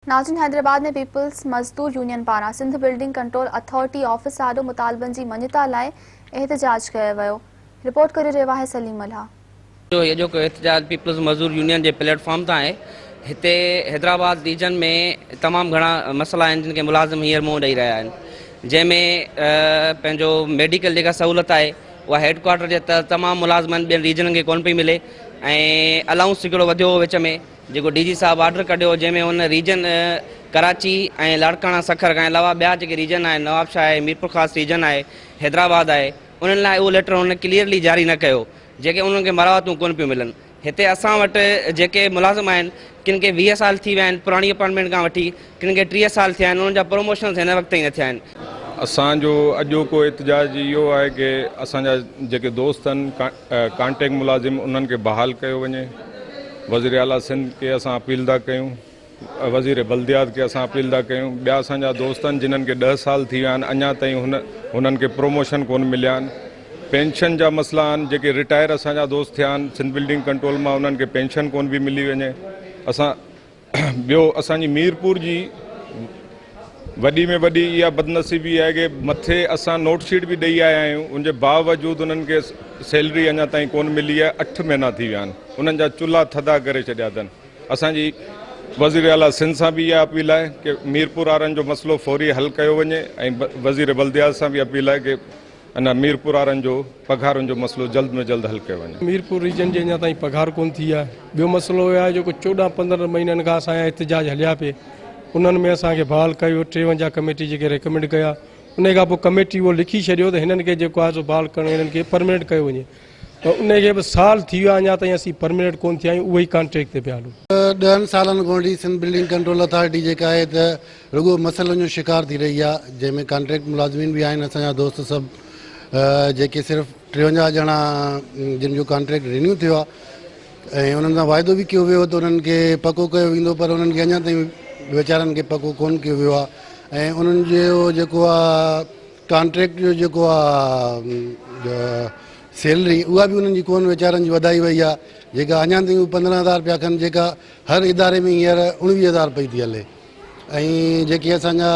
ناظرين حيدرآباد ۾ پيپلز مزدور يونين پاران Sindh building control authority office آڏو مطالبن جي مڃتا لاء احتجاج ڪيو ويو رپورٽ ڪري رهيو آهي سليم ملاح. جو هي اڄوڪو احتجاج پيپلز مزدور يونين جي پليٽ فارم تان آهي هتي حيدرآباد ريجن ۾ تمام گهڻا مسئلا آهن جن کي ملازم هينئر منهن ڏئي رهيا آهن جنهن ۾ پنهنجو ميڊيڪل جيڪا سهولت آهي اها هيڊ ڪوارٽر جي تحت تمام ملازمن ٻين ريجنن کي ڪونه پئي ملي ۽ الائونس هڪڙو وڌيو هو وچ ۾ جيڪو ڊي جي صاحب آرڊر ڪڍيو جنهن ۾ ان ريجن ڪراچي ۽ لاڙڪاڻا سکر کان علاوه ٻيا جيڪي ريجن آهن نوابشاهه آهي ميرپورخاص ريجن آهي حيدرآباد آهي انهن لاء اهو ليٽر هن ڪليئرلي جاري نه ڪيو جيڪي انهن کي مراعتون ڪونه پيون ملن هتي اسان وٽ جيڪي ملازم آهن ڪن کي 20 سال ٿي ويا آهن پراڻي اپائنٽمينٽ کان وٺي ڪن کي 30 سال ٿيا آهن انهن جا پروموشنز هن وقت تائين نه ٿيا آهن. اسان جو اڄوڪو احتجاج اهو آهي ڪي اسان جا جيڪي دوست آهن ڪانٽيڪ ملازم انهن کي بحال ڪيو وڃي، وزير اعليٰ سنڌ کي اسان اپيل ٿا ڪيون، وزير بلديات کي اسان اپيل ٿا ڪيون، ٻيا اسان جا دوست آهن جنهن کي ڏهه سال ٿي ويا آهن اڃا تائين هن هنن کي پروموشن ڪون مليا آهن، پينشن جا مسئلا آهن جيڪي رٽائر اسان جا دوست ٿيا آهن سنڌ بلڊنگ ڪنٽرول مان انهن کي پينشن ڪون به ملي وڃي اسان ٻيو اسان جي ميرپور جي وڏي ۾ وڏي اها بدنصيبي آهي ڪي مٿي اسان نوٽ شيٽ به ڏئي آيا آهيون ان جي باوجود انهن کي سيلري اڃا تائين ڪون ملي آهي اٺ مهينا ٿي ويا آهن انهن جا چلها ٿڌا ڪري ڇڏيا اٿن اسان جي وزير اعليٰ سنڌ سان به اها اپيل آهي ڪي ميرپور وارن جو مسئلو فوري حل ڪيو وڃي ۽ وزير بلديات سان به اپيل آهي ڪي اڃا ميرپور وارن جو پگهارن جو مسئلو جلد ۾ جلد حل ڪيو وڃي. ميرپور ريجن جي اڃا تائين پگهار ڪونه ٿي آهي. ٻيو مسئلو اهو آهي جيڪو 14 15 مهينن کان اسان جا احتجاج هليا پئي انهن ۾ اسان کي بحال ڪيو ويو 53 ڪميٽي جيڪي ريڪمينڊ ڪيا انهي کان پوء ڪميٽي اهو لکي ڇڏيو ته هنن کي جيڪو آهي سو بحال ڪرڻ هنن کي پرمننٽ ڪيو وڃي پر انهي کي به سال ٿي ويو آهي اڃا تائين اسين پرمننٽ ڪونه ٿيا آهيون اهي ئي ڪانٽريڪٽ تي پيا هلون. ڏهن سالن کان وٺي سنڌ بلڊنگ ڪنٽرول اٿارٽي جيڪا آهي ته رڳو مسئلن جو شڪار ٿي رهي آهي جنهن ۾ ڪانٽريڪٽ ملازمين به آهن اسان جا دوست سڀ جيڪي صرف 53 ڄڻا جن جو ڪانٽريڪٽ رينيو ٿيو آهي ۽ انهن سان واعدو به ڪيو ويو ته انهن کي پڪو ڪيو ويندو پر انهن کي اڃا تائين ويچارن کي پڪو ڪون ڪيو ويو آهي ۽ انهن جو جيڪو آهي ڪانٽريڪٽ جو جيڪو آهي سيلري اها به انهن جي ڪون ويچارن جي وڌائي وئي آهي جيڪا اڃا تائين هو 15 هزار رپيا کن جيڪا هر اداري ۾ هينئر 19 هزار پئي ٿي هلي ۽ جيڪي اسان جا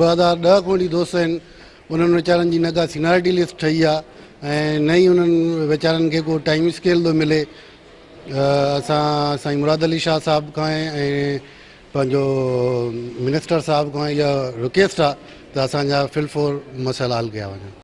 2010 کان وٺي دوست آهن انهن ويچارن جي نه ڪا سينارٽي لسٽ ٺهي آهي ۽ نه ئي انهن ويچارن کي ڪو ٽائيم اسڪيل ٿو ملي اسان سائين مراد علي شاهه صاحب کان ۽ پنهنجو منسٽر صاحب کان اها رڪويسٽ آهي ته اسان جا فل فور مسئلا حل ڪيا وڃن.